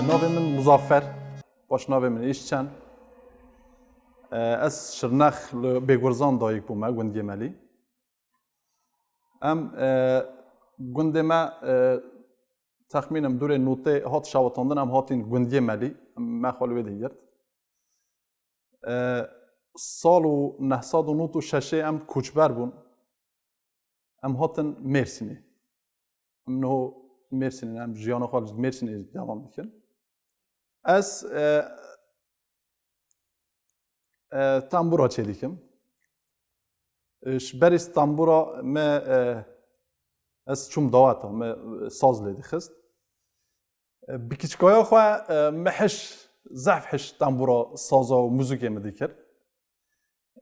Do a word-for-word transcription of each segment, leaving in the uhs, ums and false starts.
Navê min Muzaffer, paşnavê min Îşçen. E, ez Şirnex li Bêgurzan dayik bûme, gundiyê Melî. Em, e, gundê me, e, texmînim dûrê notê hat şewitandin, em hatîn gundiyê Melî, em me xwe li wê de girt. E, sal û neh sed û nod û şeşê em koçber bûn. Em hatin Mêrsînê. Em niho Mêrsînê ne, em jiyana xwe li Mêrsînê dewam dikin. Ez, e, e, tembûra çêdikim. E, ji berî tembûra me, e, ez çûm daweta, me, e, saz lê dixist. E, bi kiçkaya xwe, e, me hiş, zehf hiş tembûra saza û muzîkê min dikir.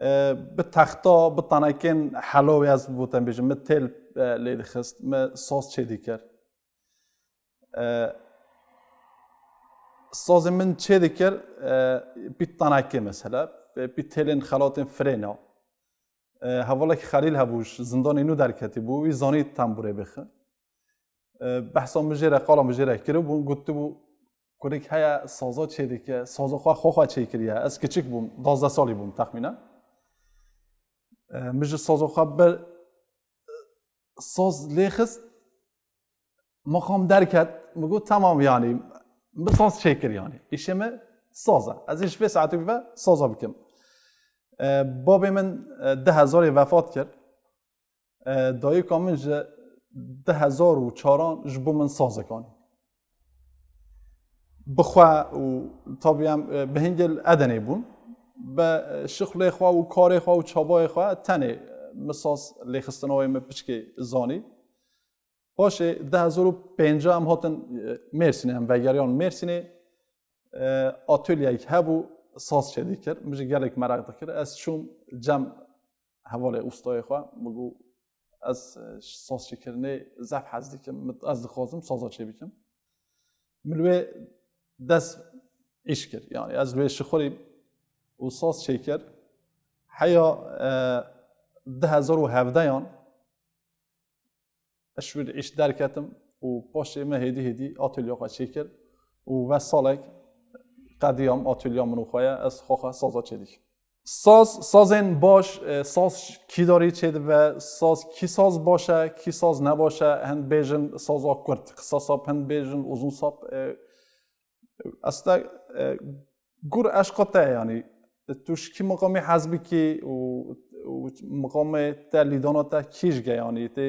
E, bi texta, bi tenekên helawê ez bo te bêjim, me têl, e, lê dixist, me saz çêdikir. E, sazê min çêdikir, e, pî tenekê mesela, e, pî têlên xelatên firêna. E, hevalek Xelîl hebû, ji zindanê nû derketî bû, wî zanî tembûrê bixi. E, behsa min jê re, qala min jê re kiribû, gotibû, kurik heye, saza çêdike, saza xwe, xwe xwe çêkiriye. Ez kiçik bûm, duwazdeh salî bûm texmînen. E, min ji saza xwe bir, e, saz lê xist, maqam derket, min got, "Temam, yanî, min saz çêkir, yanî. Îşê min saz e. Ez ê ji vê saetê ve saza bikim." E, babê min, e, du hezarê vefat kir. E, dayika min ji du hezar û çaran ji bo min sazek anî. Bi xwe û tabî em, e, bi hingê li Edenê bûn. Bi, e, şixulê xwe û karê xwe û çabayê xwe tenê, e, min saz lêxistina wê min piçkê zanî. Paşê du hezar û pênca em hatin, e, Mêrsînê, em vegeriyan Mêrsînê. E, atolyeyek hebû, saz çêdikir. Min jî gelek meraq dikir. Ez çûm cem hevalê ustayê xwe, min got, "Ez, e, saz çêkirinê zehf hez dikim, min, ez dixwazim saza çêbikim." Min li wê dest îş kir. Yanî ez li wê şixulîm û saz çêkir. Heya, e, du hezar û hevdeyan ez ji wî îş derketim û paşê me hêdî hêdî atölya xwe çêkir û ve salek qediyam atölya min û xwe ye, ez xwe xwe saza çêdikim. Saz, sazên baş, e, saz kî darî çêdibe, saz kî saz baş e, kî saz nebaş e, hin bêjin saza kurt, qisa sap, hin bêjin uzun sap, e, Aslında, e, gur eşqa te, yanî tu ji kî miqamî hez bikî û, û miqamê te, lîdana te kî jî ke, yanî tê,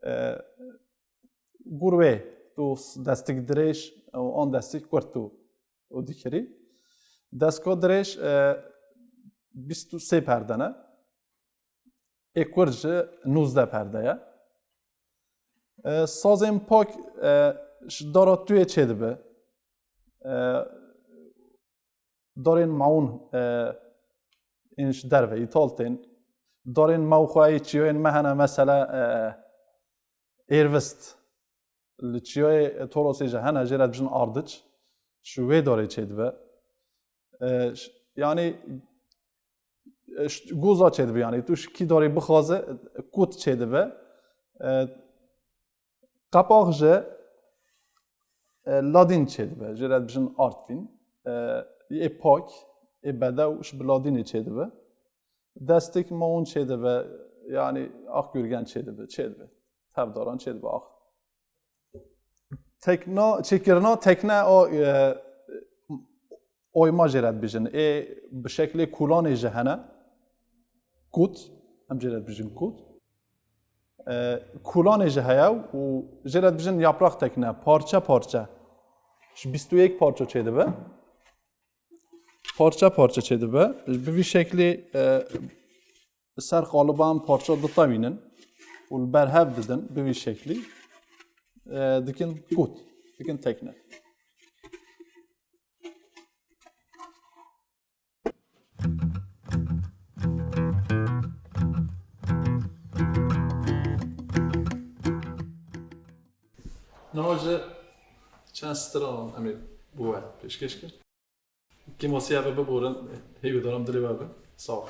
e, gur wê tu s-, destik dirêj û an destik kurt tu û dikirî. Destka dirêj, e, bîst û sê perde ne. Ê kurt jî nûzdeh perde ye. E, sazên pak, e, ji dara tuyê çêdibe. E, darên mawn, e, ên ji derve, îtal tên. Darên mewxweyî çiyoyên me hene, mesela, e, êrvist. Li çiyoyê Torosê jî hene, jê re dibêjin ardiç. Ji wê darê çêdibe. E, ş-, yanî, e, ş-, goza çêdibe, yanî tu ji kî darê bixwaze, e, kût çêdibe. E, qepax jî, e, ladîn çêdibe, jê re dibêjin artvîn. E, ê pak, ê bedew ji bi ladînê çêdibe. Destik mawn çêdibe, yanî ax gurgen çêdibe, çêdibe. Tevdaran çêdibe ax. Tekna, çêkirina tekne o, e, oyma jê re dibêjin. Ê bi şeklê kulanê jî hene. Kut, em jê re dibêjin kut. E, kulanê jî heye û jê re dibêjin yaprak tekne, parçe parçe. Ji bîst û yek parça çêdibe. Parçe parçe çêdibe. Bi vî şeklî, e, ser qaliban parça ditewînin û li ber hev didin bi vî şeklî, e, dikin kût, dikin tekne. Niha jî çend stran em ê bo we pêşkêş kir. Kêmasî eve biborin, hêvî darim dilê we be. Sağ ol.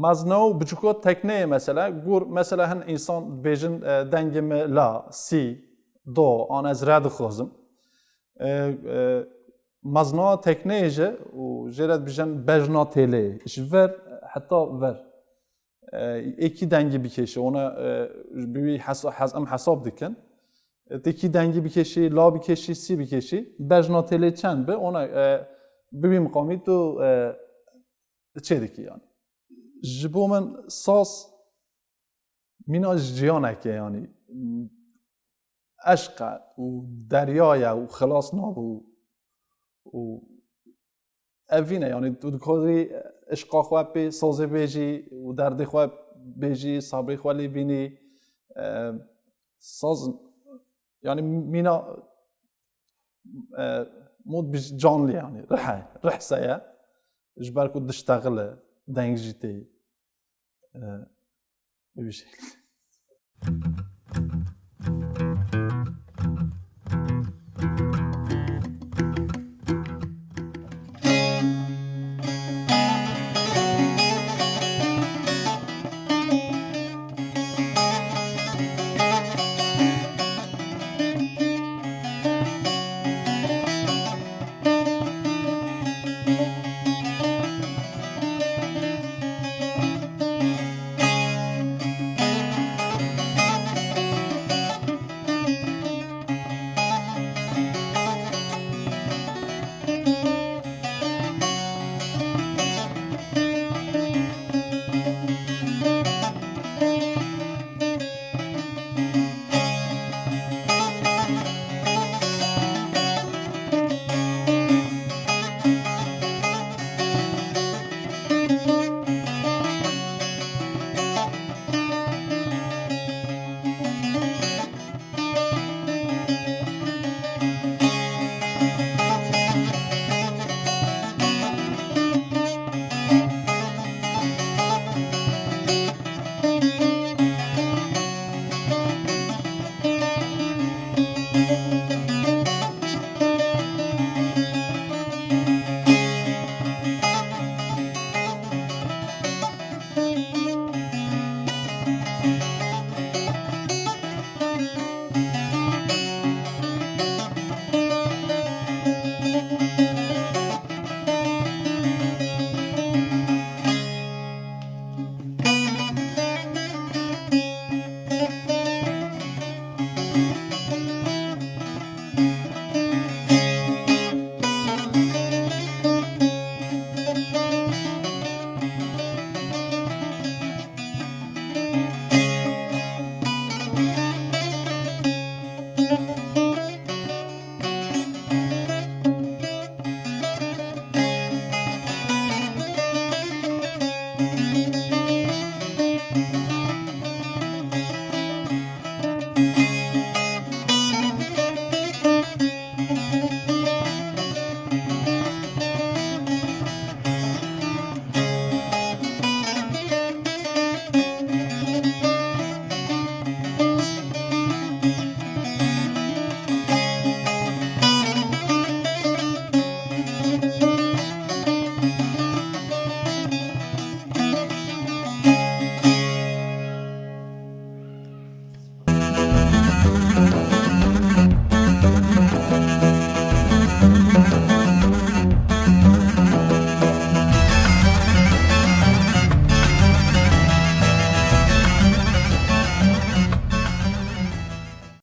Mezna û biçûka tekneyê mesela, gur mesela hin însan dibêjin, e, dengê me la, si, do, an ez re dixwazim. E, e, mezna tekneyê jî û jê re dibêjin bejna têlê. Ji ver heta ver. E, êkî dengî bikêşî, ona, e, bi wî hesa-, hes-, em hesab dikin. E, têkî dengî bikêşî, la bikêşî, si bikêşî, bejna têlê çend be, ona, e, bi wî miqamî tu, e, çê dikî yani. Ji bo min saz mîna ji ciyanekê yani. Eşq e û derya ye û xilas nabû û ev vîne yani tu dikarî eşqa xwe pê sazê bêjî û derdê xwe bêjî, sabrê xwe lê bînî. E, saz yani mîna, e, mod bi canlî yani rih e, rih se ye. Ji ber ku diştexile, deng jî tê. E, bi vî şeklî.